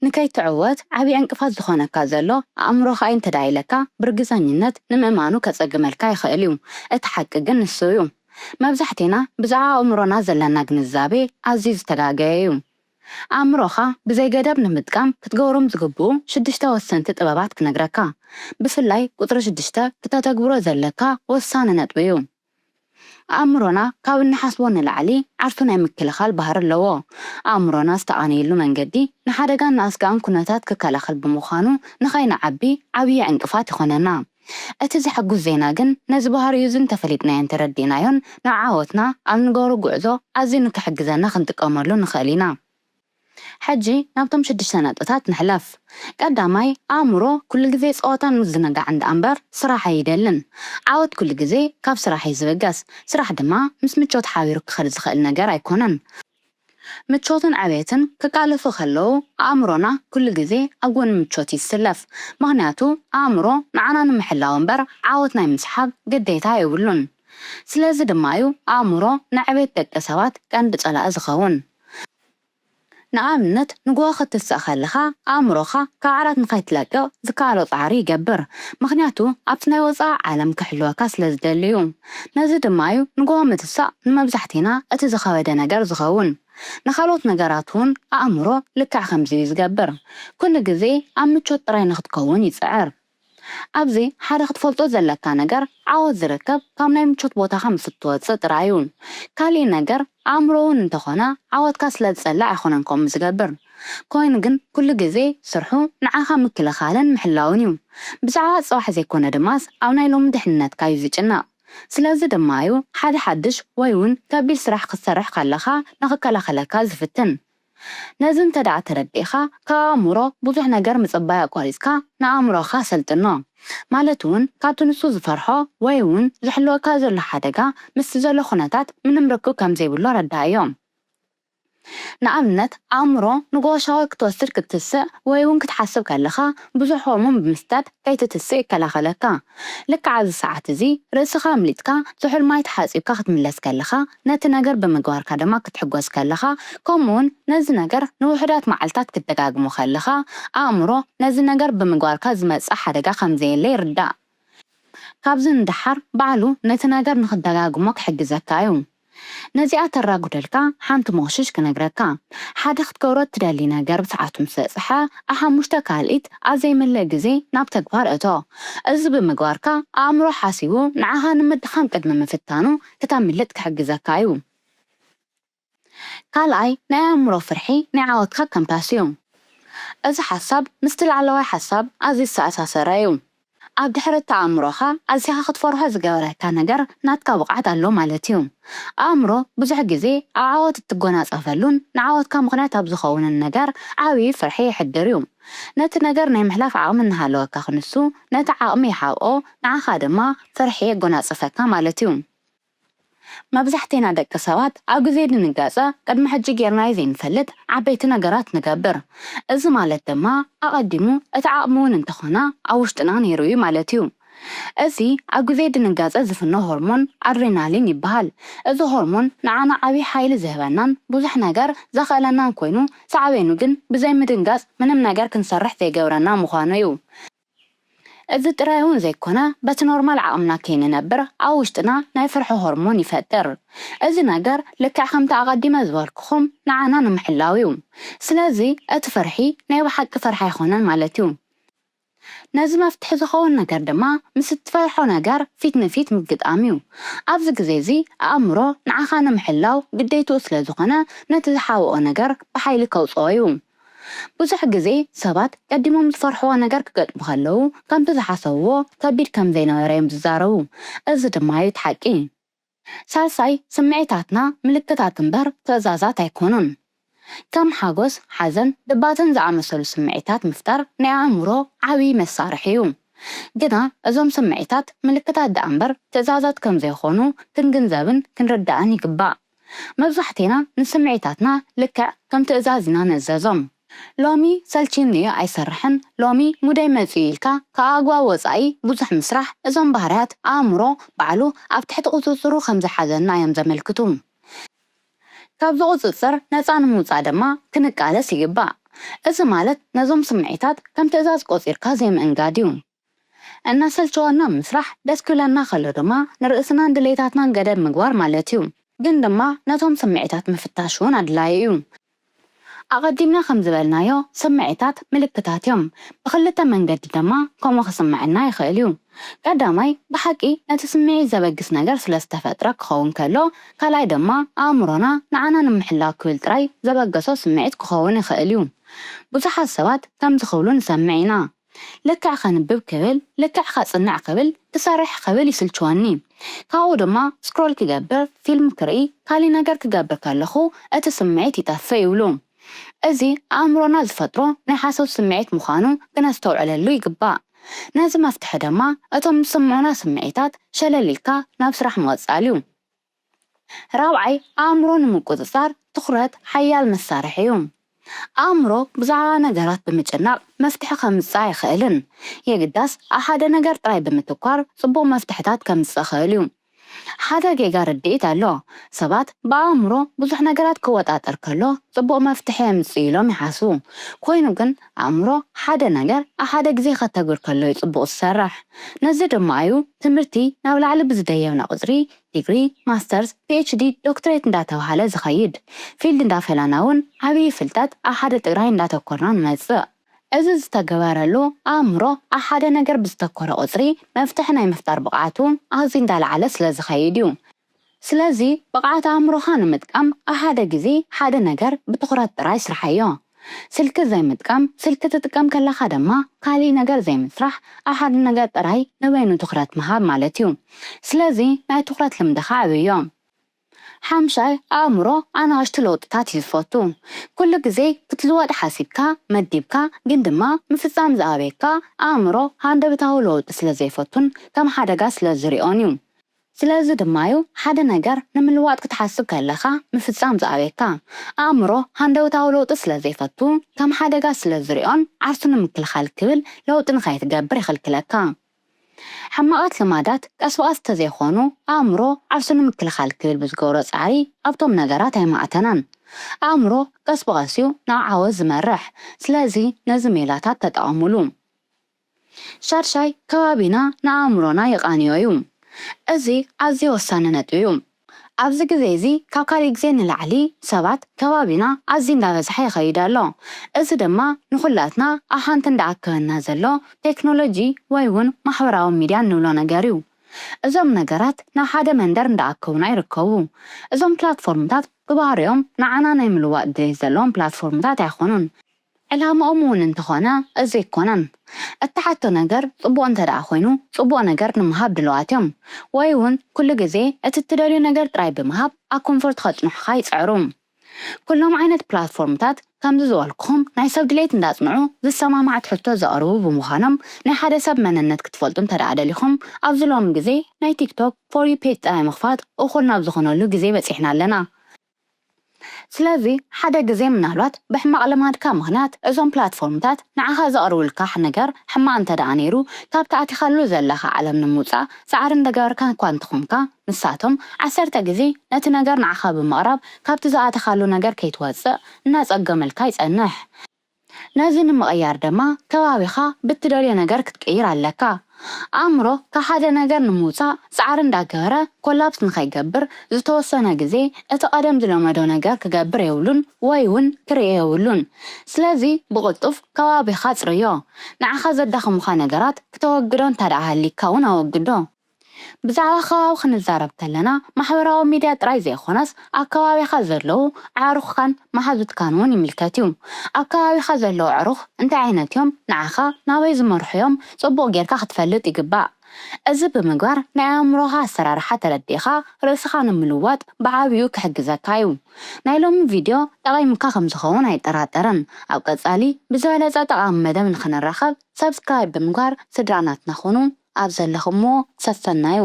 ንከይትዕወት ዓብዪ ዕንቅፋት ዝኾነካ ዘሎ ኣእምሮኻ እዩ እንተ ደኣ ኢለካ፣ ብርግጸኝነት ንምእማኑ ከጸግመልካ ይኽእል እዩ። እቲ ሓቂ ግን ንሱ እዩ። መብዛሕቴና ብዛዕባ ኣእምሮና ዘለና ግንዛቤ ኣዝዩ ዝተጋገየ እዩ። ኣእምሮኻ ብዘይ ገደብ ንምጥቃም ክትገብሮም ዝግብኡ ሽዱሽተ ወሰንቲ ጥበባት ክነግረካ። ብፍላይ ቁጽሪ ሽዱሽተ ክተተግብሮ ዘለካ ወሳኒ ነጥቢ እዩ። ኣእምሮና ካብ እንሓስቦ ንላዕሊ ዓርሱ ናይ ምክልኻል ባህሪ ኣለዎ። ኣእምሮና ዝተቓነየሉ መንገዲ ንሓደጋን ንኣስጋእን ኩነታት ክከላኸል ብምዃኑ ንኸይንዓቢ ዓብዪ ዕንቅፋት ይኾነና። እቲ ዘሐጉስ ዜና ግን ነዚ ባህሪኡ እዚ እንተፈሊጥናዮን ተረዲእናዮን ንዓወትና ኣብ ንገብሮ ጉዕዞ ኣዝዩ ንክሕግዘና ክንጥቀመሉ ንኽእል ኢና። ሕጂ ናብቶም ሽዱሽተ ነጥብታት ንሕለፍ። ቀዳማይ፣ ኣእምሮ ኩሉ ግዜ ጸወታን ምዝንጋዕን ደኣ እምበር ስራሕ ኣይደልን። ዓወት ኩሉ ግዜ ካብ ስራሕ እዩ ዝብገስ። ስራሕ ድማ ምስ ምቾት ሓቢሩ ክኸድ ዝኽእል ነገር ኣይኮነን። ምቾትን ዕቤትን ክቃለሱ ከለዉ ኣእምሮና ኩሉ ግዜ ኣብ ጎኒ ምቾት እዩ ዝስለፍ። ምኽንያቱ ኣእምሮ ንዓና ንምሕላው እምበር ዓወት ናይ ምስሓብ ግዴታ የብሉን። ስለዚ ድማ እዩ ኣእምሮ ንዕቤት ደቂ ሰባት ቀንዲ ጸላኢ ዝኸውን። ንኣብነት ንግሆ ክትትስእ ከለኻ ኣእምሮኻ ካብ ዓራት ንኸይትለቅቕ ዝከኣሎ ጻዕሪ ይገብር። ምኽንያቱ ኣብቲ ናይ ወጻኢ ዓለም ክሕልወካ ስለ ዝደሊ እዩ። ነዚ ድማ እዩ ንግሆ ምትሳእ ንመብዛሕቴና እቲ ዝኸበደ ነገር ዝኸውን። ንኻልኦት ነገራት እውን ኣእምሮ ልክዕ ከምዚ እዩ ዝገብር። ኩሉ ግዜ ኣብ ምቾት ጥራይ ንኽትከውን ይጽዕር። ኣብዚ ሓደ ክትፈልጦ ዘለካ ነገር ዓወት ዝርከብ ካብ ናይ ምቾት ቦታኻ ምስ እትወጽእ ጥራይ እዩ። ካሊእ ነገር ኣእምሮ እውን እንተኾነ ዓወትካ ስለ ዝጸልእ ኣይኮነን ከምኡ ዝገብር። ኮይኑ ግን ኩሉ ግዜ ስርሑ ንዓኻ ምክልኻልን ምሕላውን እዩ። ብዛዕባ ጽባሕ ዘይኮነ ድማስ ኣብ ናይ ሎሚ ድሕንነትካ እዩ ዝጭነቕ። ስለዚ ድማ እዩ ሓደ ሓድሽ ወይ እውን ከቢድ ስራሕ ክትሰርሕ ከለኻ ንኽከላኸለካ ዝፍትን። ነዚ እንተ ደኣ ተረዲእኻ ካብ ኣእምሮ ብዙሕ ነገር ምጽባይ ኣቋሪጽካ ንኣእምሮኻ ሰልጥኖ። ማለት እውን ካብቲ ንሱ ዝፈርሖ ወይ እውን ዝሕልወካ ዘሎ ሓደጋ ምስቲ ዘሎ ኩነታት ምንም ርክብ ከም ዘይብሉ ኣረዳእዮ። ንኣብነት ኣእምሮ ንግሆ ሻወር ክትወስድ ክትትስእ ወይ እውን ክትሓስብ ከለኻ ብዙሕ ሆርሞን ብምስዳድ ከይትትስእ ይከላኸለካ። ልክዕ ኣብዚ ሰዓት እዚ ርእስኻ ኣምሊጥካ ዝሑል ማይ ተሓጺብካ ክትምለስ ከለኻ ነቲ ነገር ብምግባርካ ድማ ክትሕጎስ ከለኻ ከምኡውን ነዚ ነገር ንውሑዳት መዓልታት ክትደጋግሞ ከለኻ ኣእምሮ ነዚ ነገር ብምግባርካ ዝመጽእ ሓደጋ ከም ዘየለ ይርዳእ። ካብዚ ንደሓር ባዕሉ ነቲ ነገር ንኽትደጋግሞ ክሕግዘካ እዩ። ነዚኣ ተራጉደልካ ሓንቲ ሞሽሽ ክነግረካ። ሓደ ክትገብሮ እትደሊ ነገር ብሰዓቱ ምስ በጽሐ፣ ኣሓሙሽተ ካልኢት ኣብ ዘይምልእ ግዜ ናብ ተግባር እቶ። እዚ ብምግባርካ ኣእምሮ ሓሲቡ ንዓኻ ንምድኻም ቅድሚ ምፍታኑ ክተምልጥ ክሕግዘካ እዩ። ካልኣይ፣ ናይ ኣእምሮ ፍርሒ ናይ ዓወትካ ከምፓስ እዩ። እዚ ሓሳብ ምስቲ ላዕለዋይ ሓሳብ ኣዝዩ ዝተኣሳሰረ እዩ። ኣብ ድሕሪ እቲ ኣእምሮኻ ኣዚኻ ክትፈርሖ ዝገበረካ ነገር ናትካ ብቕዓት ኣሎ ማለት እዩ። ኣእምሮ ብዙሕ ግዜ ኣብ ዓወት እትጎናጸፈሉን ንዓወትካ ምኽንያት ኣብ ዝኸውንን ነገር ዓብዪ ፍርሒ የሕድር እዩ። ነቲ ነገር ናይ ምሕላፍ ዓቕሚ እናሃለወካ ክንሱ ነቲ ዓቕሚ ይሓብኦ፣ ንዓኻ ድማ ፍርሒ የጎናጽፈካ ማለት እዩ። መብዛሕቴና ደቂ ሰባት ኣብ ግዜ ድንጋጸ ቅድሚ ሕጂ ጌርናዮ ዘይንፈልጥ ዓበይቲ ነገራት ንገብር። እዚ ማለት ድማ ኣቐዲሙ እቲ ዓቕሚ እውን እንተኾነ ኣብ ውሽጥና ነይሩ እዩ ማለት እዩ። እዚ ኣብ ግዜ ድንጋጸ ዝፍኖ ሆርሞን ኣድሬናሊን ይበሃል። እዚ ሆርሞን ንዓና ዓብዪ ሓይሊ ዝህበናን ብዙሕ ነገር ዘኽእለናን ኮይኑ ሳዕቤኑ ግን ብዘይ ምድንጋጽ ምንም ነገር ክንሰርሕ ዘይገብረና ምዃኑ እዩ። እዚ ጥራይ እውን ዘይኮነ በቲ ኖርማል ዓቕምና ከይንነብር ኣብ ውሽጥና ናይ ፍርሒ ሆርሞን ይፈጥር። እዚ ነገር ልክዕ ከምቲ ኣቐዲመ ዝበልኩኹም ንዓና ንምሕላው እዩ። ስለዚ እቲ ፍርሒ ናይ ብሓቂ ፍርሒ ኣይኮነን ማለት እዩ። ነዚ መፍትሒ ዝኸውን ነገር ድማ ምስ እትፈርሖ ነገር ፊት ንፊት ምግጣም እዩ። ኣብዚ ግዜ እዚ ኣእምሮ ንዓኻ ንምሕላው ግዴትኡ ስለ ዝኾነ ነቲ ዝሓብኦ ነገር ብሓይሊ ከውፅኦ እዩ። ብዙሕ ግዜ ሰባት ቀዲሞም ዝፈርሕዎ ነገር ክገጥሙ ከለዉ ከምቲ ዝሓሰብዎ ከቢድ ከም ዘይነበረ እዮም ዝዛረቡ። እዚ ድማ እዩ እቲ ሓቂ። ሳልሳይ፣ ስምዒታትና ምልክታት እምበር ትእዛዛት ኣይኮኑን። ከም ሓጎስ፣ ሓዘን፣ ድባተን ዝኣመሰሉ ስምዒታት ምፍጣር ናይ ኣእምሮ ዓብዪ መሳርሒ እዩ። ግና እዞም ስምዒታት ምልክታት ደኣ እምበር ትእዛዛት ከም ዘይኾኑ ክንግንዘብን ክንርዳእን ይግባእ። መብዛሕቴና ንስምዒታትና ልክዕ ከም ትእዛዝ ኢና ንእዘዞም። ሎሚ ሰልችኒ እዩ ኣይሰርሕን፣ ሎሚ ሙደይ መጺኡ ኢልካ ካብ ኣግባብ ወጻኢ ብዙሕ ምስራሕ እዞም ባህርያት ኣእምሮ ባዕሉ ኣብ ትሕቲ ቁጽጽሩ ከም ዝሓዘና እዮም ዘመልክቱ። ካብዚ ቁጽጽር ነጻ ንምውጻእ ድማ ክንቃለስ ይግባእ። እዚ ማለት ነዞም ስምዒታት ከም ትእዛዝ ቆጺርካ ዘይምእንጋድ እዩ። እናሰልቸወና ምስራሕ ደስ ክብለና ከሎ ድማ ንርእስናን ድሌታትናን ገደብ ምግባር ማለት እዩ። ግን ድማ ነቶም ስምዒታት ምፍታሽ እውን ኣድላዪ እዩ። ኣቐዲምና ከም ዝበልናዮ ስምዒታት ምልክታት እዮም። ብኽልተ መንገዲ ድማ ከምኡ ክስምዐና ይኽእል እዩ። ቀዳማይ ብሓቂ ነቲ ስምዒት ዘበግስ ነገር ስለ ዝተፈጥረ ክኸውን ከሎ፣ ካልኣይ ድማ ኣእምሮና ንዓና ንምሕላው ክብል ጥራይ ዘበገሶ ስምዒት ክኸውን ይኽእል እዩ። ብዙሓት ሰባት ከምዚ ክብሉ ንሰምዕ ኢና። ልክዕ ከንብብ ክብል፣ ልክዕ ከጽንዕ ክብል፣ ክሰርሕ ክብል ይስልችወኒ። ካብኡ ድማ ስክሮል ክገብር፣ ፊልም ክርኢ፣ ካሊእ ነገር ክገብር ከለኹ እቲ ስምዒት ይጠፍእ ይብሉ። እዚ ኣእምሮና ዝፈጥሮ ናይ ሓሶት ስምዒት ምዃኑ ክነስተውዕለሉ ይግባእ። ነዚ መፍትሒ ድማ እቶም ዝስምዑና ስምዒታት ሸለል ኢልካ ናብ ስራሕ ምቕጻል እዩ። ራብዓይ ኣእምሮ ንምቁጽጻር ትኹረት ሓያል መሳርሒ እዩ። ኣእምሮ ብዛዕባ ነገራት ብምጭናቕ መፍትሒ ከምጽእ ኣይኽእልን። የግዳስ ኣብ ሓደ ነገር ጥራይ ብምትኳር ጽቡቕ መፍትሕታት ከምጽእ ይኽእል እዩ። ሓደ ጌጋ ርድኢት ኣሎ። ሰባት ብኣእምሮ ብዙሕ ነገራት ክወጣጠር ከሎ ጽቡቕ መፍትሒ የምጽእ ኢሎም ይሓስቡ። ኮይኑ ግን ኣእምሮ ሓደ ነገር ኣብ ሓደ ግዜ ከተግብር ከሎ እዩ ጽቡቕ ዝሰርሕ። ነዚ ድማ እዩ ትምህርቲ ናብ ላዕሊ ብዝደየብና ቁጽሪ ዲግሪ፣ ማስተርስ፣ ፒ ኤች ዲ፣ ዶክትሬት እንዳተባሃለ ዝኸይድ። ፊልድ እንዳፈላና እውን ዓብዪ ፍልጠት ኣብ ሓደ ጥራይ እንዳተኮርና ንመጽእ። እዚ ዝተገበረሉ ኣእምሮ ኣብ ሓደ ነገር ብዝተኮረ ቁጽሪ መፍትሒ ናይ ምፍጣር ብቕዓቱ ኣዝዩ እንዳለዓለ ስለ ዝኸይድ እዩ። ስለዚ ብቕዓት ኣእምሮኻ ንምጥቃም ኣብ ሓደ ግዜ ሓደ ነገር ብትኹረት ጥራይ ስርሓዮ። ስልኪ ዘይምጥቃም፣ ስልኪ ትጥቀም ከለኻ ድማ ካሊእ ነገር ዘይምስራሕ፣ ኣብ ሓደ ነገር ጥራይ ንበይኑ ትኹረት ምሃብ ማለት እዩ። ስለዚ ናይ ትኹረት ልምድኻ ኣዕብዮ። ሓምሻይ ኣእምሮ ኣናእሽቱ ለውጥታት እዩ ዝፈቱ። ኩሉ ግዜ ክትልወጥ ሓሲብካ፣ መዲብካ፣ ግን ድማ ምፍጻም ዝኣበየካ ኣእምሮ ሃንደበታዊ ለውጢ ስለ ዘይፈቱን ከም ሓደጋ ስለ ዝሪኦን እዩ። ስለዚ ድማ እዩ ሓደ ነገር ንምልዋጥ ክትሓስብ ከለኻ ምፍጻም ዝኣበየካ። ኣእምሮ ሃንደበታዊ ለውጢ ስለ ዘይፈቱ ከም ሓደጋ ስለ ዝሪኦን ዓርሱ ንምክልኻል ክብል ለውጢ ንኸይትገብር ይኽልክለካ። ሕማቓት ልማዳት ቀስ ብቐስ እንተዘይኾኑ ኣእምሮ ዓርሱ ንምክልኻል ክብል ብዝገብሮ ጻዕሪ ኣብቶም ነገራት ኣይማዕተናን። ኣእምሮ ቀስ ብቐስ እዩ ናብ ዓወት ዝመርሕ። ስለዚ ነዚ ሜላታት ተጠቐሙሉ። ሻድሻይ ከባቢና ንኣእምሮና የቓንዮ እዩ። እዚ ኣዝዩ ወሳኒ ነጥቢ እዩ። ኣብዚ ግዜ እዚ ካብ ካሊእ ግዜ ንላዕሊ ሰባት ከባቢና ኣዝዩ እንዳበዝሐ ይኸይድ ኣሎ። እዚ ድማ ንኹላትና ኣብ ሓንቲ እንዳኣከበና ዘሎ ቴክኖሎጂ ወይ እውን ማሕበራዊ ሚድያ እንብሎ ነገር እዩ። እዞም ነገራት ናብ ሓደ መንደር እንዳኣከቡና ይርከቡ። እዞም ፕላትፎርምታት ብባህሪኦም ንዓና ናይ ምልዋጥ ድሌት ዘለዎም ፕላትፎርምታት ኣይኮኑን። ዕላማኦም እውን እንተኾነ እዚ ኣይኮነን። እተሓቶ ነገር ጽቡቕ እንተ ደኣ ኮይኑ ጽቡቕ ነገር ንምሃብ ድልዋት እዮም። ወይ እውን ኩሉ ግዜ እቲ እትደልዮ ነገር ጥራይ ብምሃብ ኣብ ኮንፈርት ከጽንሑኻ ይጽዕሩ። ኩሎም ዓይነት ፕላትፎርምታት ከምዚ ዝበልኩኹም ናይ ሰብ ድሌት እንዳጽንዑ ዝሰማማዕ ትሕዝቶ ዘቕርቡ ብምዃኖም ናይ ሓደ ሰብ መንነት ክትፈልጡ እንተ ደኣ ደሊኹም ኣብዚ ሎሚ ግዜ ናይ ቲክቶክ ፎር ዩ ፔጅ ጥራይ ምኽፋት እኹል ናብ ዝኾነሉ ግዜ በጺሕና ኣለና። ስለዚ ሓደ ግዜ ምናልባት ብሕማቕ ልማድካ ምኽንያት እዞም ፕላትፎርምታት ንዓኻ ዘቕርቡልካ ነገር ሕማቕ እንተ ደኣ ነይሩ ካብቲ ኣቲኻሉ ዘለኻ ዓለም ንምውጻእ ጻዕሪ እንደገበርካ እኳ እንተኾንካ ንሳቶም ዓሰርተ ግዜ ነቲ ነገር ንዓኻ ብምቕራብ ካብቲ ዝኣተኻሉ ነገር ከይትወጽእ እናጸገመልካ ይጸንሕ። ነዚ ንምቕያር ድማ ከባቢኻ ብትደልዮ ነገር ክትቅይር ኣለካ። ኣእምሮ ካብ ሓደ ነገር ንምውጻእ ጻዕሪ እንዳገበረ ኮላፕስ ንኸይገብር ዝተወሰነ ግዜ እቲ ቀደም ዝለመዶ ነገር ክገብር የብሉን ወይ እውን ክርኢ የብሉን። ስለዚ ብቕልጡፍ ከባቢኻ ጽርዮ። ንዓኻ ዘዳኽሙኻ ነገራት ክተወግዶ እንተ ደኣ ሃሊካ እውን ኣወግዶ። ብዛዕባ ከባቢ ክንዛረብ ከለና ማሕበራዊ ሚድያ ጥራይ ዘይኮነስ ኣብ ከባቢኻ ዘለዉ ኣዕሩኽካን መሓዙትካን እውን ይምልከት እዩ። ኣብ ከባቢኻ ዘለዉ ኣዕሩኽ እንታይ ዓይነት እዮም? ንዓኻ ናበይ ዝመርሑ እዮም? ጽቡቕ ጌርካ ክትፈልጥ ይግባእ። እዚ ብምግባር ናይ ኣእምሮኻ ኣሰራርሓ ተረዲእኻ ርእስኻ ንምልዋጥ ብዓብዩ ክሕግዘካ እዩ። ናይ ሎሚ ቪድዮ ጠቒሙካ ከም ዝኸውን ኣይጠራጠርን። ኣብ ቀጻሊ ብዝበለጸ ጠቓሚ መደብ ንኽንራኸብ ሰብስክራይብ ብምግባር ስድራ ናትና ኹኑ። ኣብ ዘለኹምዎ ሰሰናዩ።